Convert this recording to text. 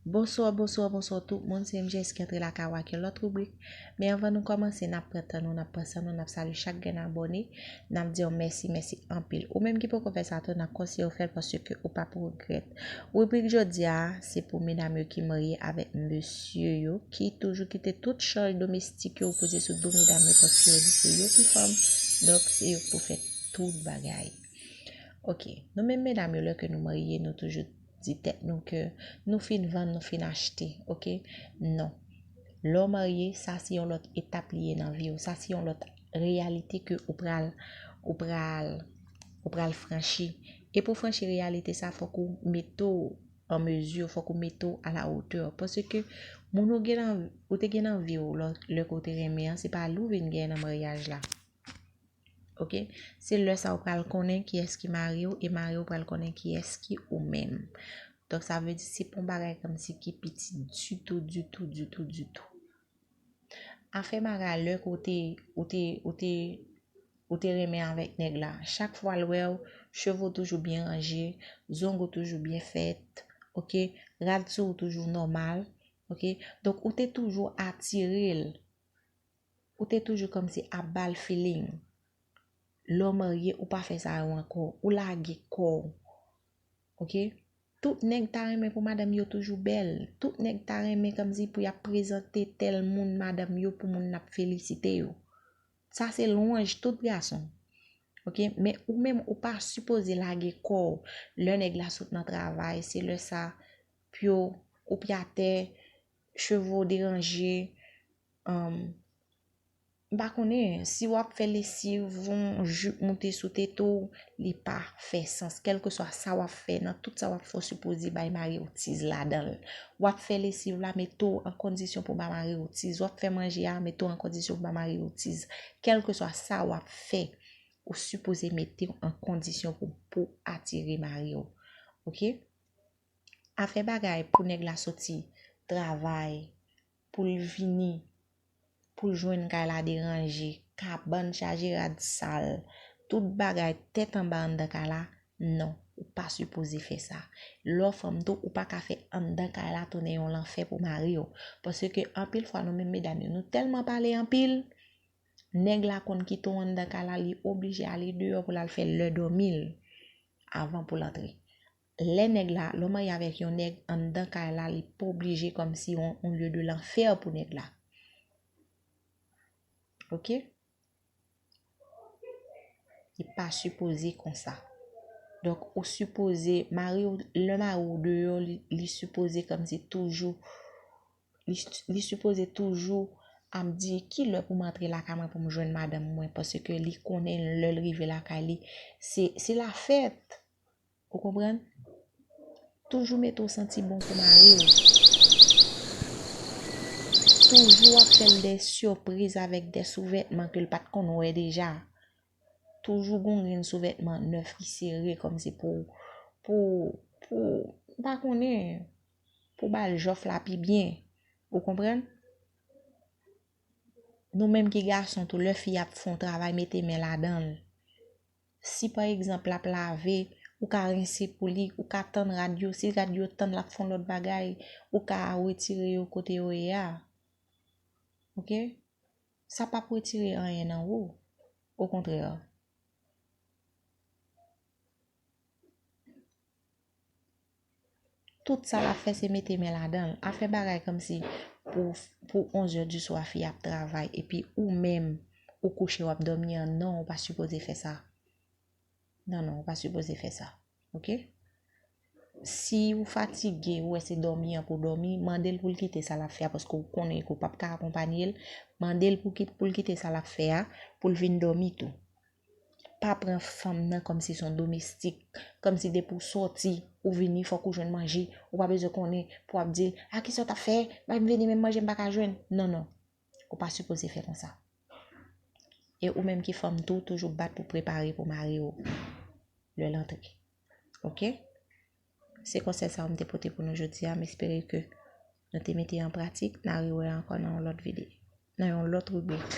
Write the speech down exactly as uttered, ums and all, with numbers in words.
Bonswa, bonswa, bonswa tout moun. Se M J S ki antre lakay ou ak yon lòt ribrik. Men anvan nou kòmanse, n ap pran tan nou, n ap pran san nou, n ap salye chak grenn abòne. N ap di w mèsi, mèsi anpil. Ou menm ki poko fè sa tou, n ap konseye w fè l paske ou p ap regrèt. Ribrik jodi a, se pou medam yo ki marye avèk mesye yo, ki toujou kite tout chaj domestik yo poze sou do medam yo paske yo di se yo ki fanm, donk se yo ki pou fè tout bagay. Ok, nou menm medam yo, lè ke nou marye, nou toujou di tèt nou ke nou fin vann, nou fin achte, ok? Non. Lè w marye, sa se yon lòt etap li ye nan vi w. Sa se yon lòt reyalite ke ou pral, ou pral, ou pral franchi. E pou franchi reyalite sa, fòk ou mete w an mezi, fòk ou mete w a la wotè. Paske moun ou gen nan, ou te gen nan vi w lè, lè ke w te renmen an, se pa li w vin genyen nan maryaj la. Ok? Se lè sa ou pral konnen kiyès ki mari w e mari w pral konnen kiyès ki ou menm. Donk, sa vle di se pa yon bagay kòmsi ki piti ditou, ditou, ditou, ditou. Afè bagay lè ke w te, ou te, ou te, ou te renmen avèk nèg la. Chak fwa l wè w, cheve w toujou byen ranje, zong ou toujou byen fèt, ok? Rad sou ou toujou nòmal, ok? Donk, ou te toujou atire l. Ou te toujou kòmsi ap ba l feeling. Lè w marye, ou pa fè sa yo ankò. Ou lage kò w. Ok? Tout nèg ta renmen pou madanm yo toujou bèl. Tout nèg ta renmen kòmsi pou y ap prezante tèl moun madanm yo pou moun ap felisite yo. Sa se lwanj tout gason. Ok? Men ou menm, ou pa sipoze lage kò w. Lè nèg la sot nan travay, se lè sa, pye w, ou pye atè, cheve w deranje, um, m pa konnen, si w ap fè lesiv, yon jip moute sou tete w, li pa fè sans. Kèlkeswa sa w ap fè, nan tout sa w ap fè, w sipoze bay mari w tiz ladan l. W ap fè lesiv la, mete w an kondisyon pou ba mari w tiz. W ap fè manje a, mete w an kondisyon pou ba mari w tiz. Kèlkeswa sa w ap fè, ou sipoze mete w an kondisyon pou, pou atire mari w. Ok? Afè bagay pou nèg la soti travay, pou l vini, pou l jwenn kay la deranje, kabann chaje rad sal, tout bagay tèt anba anndan kay la, non, ou pa sipoze fè sa. Lè w fanm tou, ou pa ka fè anndan kay la tounen yon lanfè pou mari w. Paske anpil fwa nou menm medam yo, nou tèlman pale anpil, nèg la konn kite w anndan kay la, li oblije ale deyò pou l al fè lè dòmi l avan pou l antre. Lè nèg la, lè w marye avèk yon nèg anndan kay la, li pa oblije kòmsi yon, yon lye de lanfè pou nèg la. Ok? Li pa sipoze konsa. Donk, ou sipoze, mari w, lè mari w deyò, li, li sipoze kòmsi toujou, li, li sipoze toujou ap di, "Ki lè pou m antre lakay mwen pou m jwenn madanm mwen?" Paske li konnen lè l rive lakay li, se, se lafèt. Ou konprann? Toujou mete w santi bon pou mari w. Toujou ap fè l de sipriz avèk de souvètman ke l pa t konn wè deja. Toujou gon grenn souvètman nèf ki sere kòmsi pou, pou, pou, m pa konnen, pou ba l jòf la pi byen. Ou konprann? Nou menm ki gason tou, lè fi ap fè yon travay, mete men ladan l. Si pa egzanp l ap lave, ou ka rense pou li, ou ka tann rad yo, si rad yo tann l ap fè yon lòt bagay, ou ka retire yo kote yo ye a. Ok? Sa p ap retire anyen nan ou. Okontrè. Tout sa l ap fè se mete men ladan l. Afè bagay kòmsi pou, pou onz è di swa fi ap travay epi ou menm ou kouche w ap dòmi an, non, ou pa sipoze fè sa. Non, non, ou pa sipoze fè sa. Ok? Si ou fatige, ou wè se dòmi an pou dòmi, mande l pou l kite sa l ap fè a paske ou konnen ke w p ap ka akonpanye l. Mande l pou, pou l kite sa l ap fè a, pou l vin dòmi tou. Pa pran fanm nan kòmsi se yon domestik, kòmsi depi w sòti, ou vini, fòk ou jwenn manje, ou pa bezwen konnen pou w ap di l, "A, kisa w t ap fè? Bay m vini, menm manje m pa ka jwenn." Non, non. Ou pa sipoze fè konsa. E ou menm ki fanm tou, toujou bat pou prepare pou mari w lè l antre. Ok? Se konsèy sa yo m te pote pou nou jodi a. M espere ke nou te mete an pratik. N a rewè ankò nan yon lòt vide-, nan yon lòt ribrik.